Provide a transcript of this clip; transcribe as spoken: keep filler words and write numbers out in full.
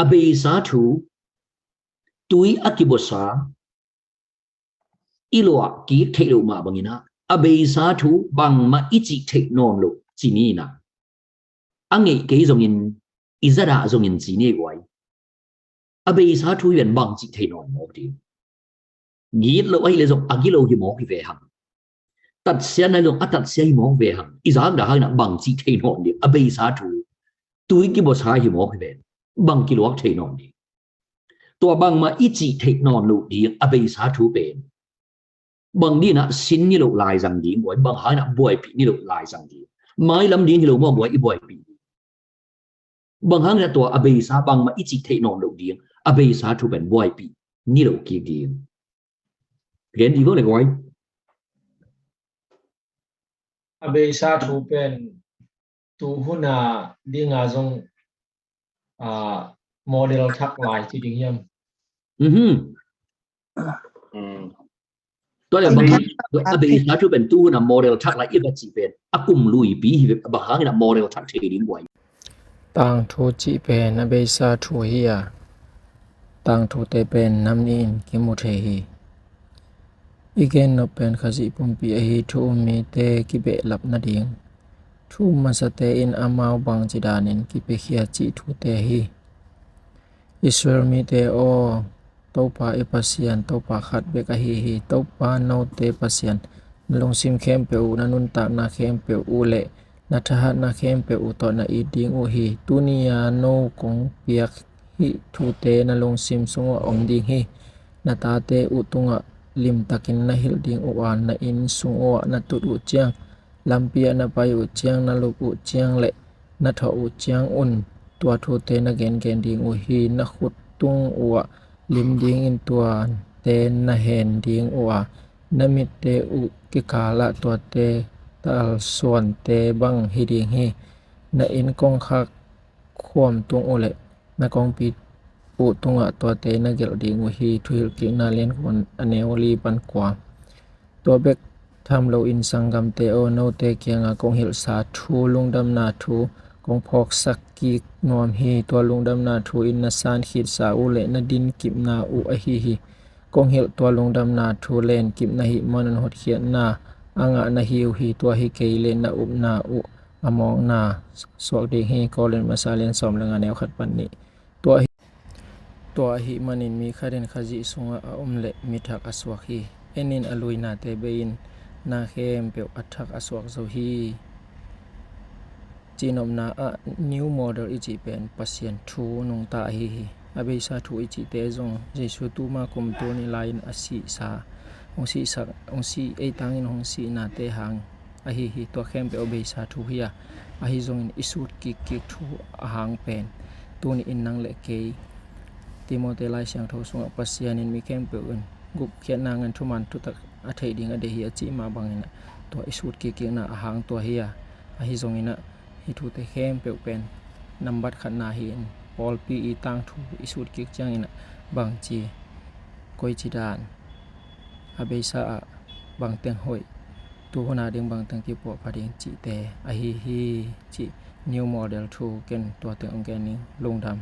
A beisa thu, tui a kibuasa, i luah kik theih loh mah bangin ah, a beisa thu bangmah i cih theih nawn loh ci ni in ah, a ngeih kei zongin, i zadah zongin ci ni guai. A beisa thu hi ven bang cih thei nawn mawk ding. Gitloh ahih leh zong a gilo hi mawk hi ve hang. Tatsiatna zong a tatsia hi mawk ve hang. I zakdah hang in ah bang cih thei nawn ding. A beisa thu, tui kibuasa hi mawk hi ve. Bang kiluak thei nawn ding. Tua bangmah i cih theih nawn loh ding a beisa thu pen, bang ding in ah sin ni loh laizang ding guai, bang hang in ah buaipih ni loh laizang ding. Mailam ding hi lo maw guai, i buaipih ding. Bang hang in ah tua a beisa bangmah i cih theih nawn loh ding a beisa thu pen buaipih ni loh kik ding. Gen dih bang le guai. A beisa thu pen tu hun a ding a zong, a, model thak lai ci ding hiam? Mhm. Mm. Tua le bang a beisa thu pen tu hun a model thak lai i va cih pen a kum luipi hi ve, bang hang in ah model thak thei ding guai. Tangthu cih pen a beisa thu hi a, tangthute pen nam nih in kimu thei hi. I gennop pen Khazih pumpi ahi thu um mite kibehlap nading. Thu um masate in amau bangci danin kipiakhia cih thute hi. Israel mite aw, Topa i Pasian, Topa khat bek ahi hi. Topa note Pasian, na lungsim khempeuh uh, na nuntakna khempeuh uh le na thahatna khempeuh uh tawh na it ding uh hi. Tuni-a no kong piak hih thute na lungsim sungah om ding hi. Na tate uh tungah limtakin na hilh ding uh a, na inn sung uhah na tut uh ciang, lampi ah na pai uh ciang, na lup uh ciang le na thawh uh ciangun tua thute na gengen ding uh hi. Na khut tung uhah lim dingin tuate na hen ding uh a, na mitte uh kikalah tuate talsuante bang hi ding hi. Na inn kongkhak khuam tung uh le na kongpi uh tungah tuate na gelh ding uh hi. Thuhilhkikna liankuan a neu li pan kua. Tua bek tham loin sanggamte aw, note kiangah kong hilhsa thu, lungdamna thu kong phawksak kik nuam hi. Tua lungdamna thu in na san khitsa uh le na din kipna uh ahi hi. Kong hilh tua lungdamna thu len kipna hih manun hotkhiatna a ngah na hi uh hi. Tua hi kei le na upna uh a mawkna suak ding hi. Korin masa lian sawm le nga neu khat pan nih. Tua hi, tua ahih manin mi khat in Khazih sungah a om le mi thak a suak hi. En in, a luinate bei-in na khempeuh a thak a suak zo hi. Cihnopna ah New Model i cih pen Pasian thu nungta ahi hi. A beisa thu i cihte zong Jesu tuma kum tul nih lai-in a sihsa, hong sihsak, hong sih, ei tangin hong sihnate hang ahi hi. Tua khempeuh a beisa thu hi a, ahi zongin i sut kikkik thu a hang pen tuni in nang le kei Timote Lai Siangtho sungah Pasian in mi khempeuh in gupkhiatna ngen thuman thutak a theih ding a deih hi a cih mah bangin ah, tua i sut kikkikna a hang tua hi a, ahi zongin ah hih thute khempeuh pen nambat khatna hi in, pawlpi i tangthu i sut kik ciangin ah bangci, koici dan, a beisa ah bangteng hoih, tu hun a ding bangteng kipuahpha ding cihte ahi hi cih New Model thu ken tua teng hong gen ning. Lungdam.